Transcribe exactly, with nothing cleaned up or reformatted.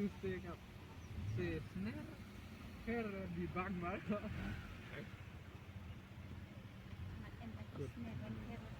Te ka, te sner. Her di bang mar. Mat en ba ki sner en her.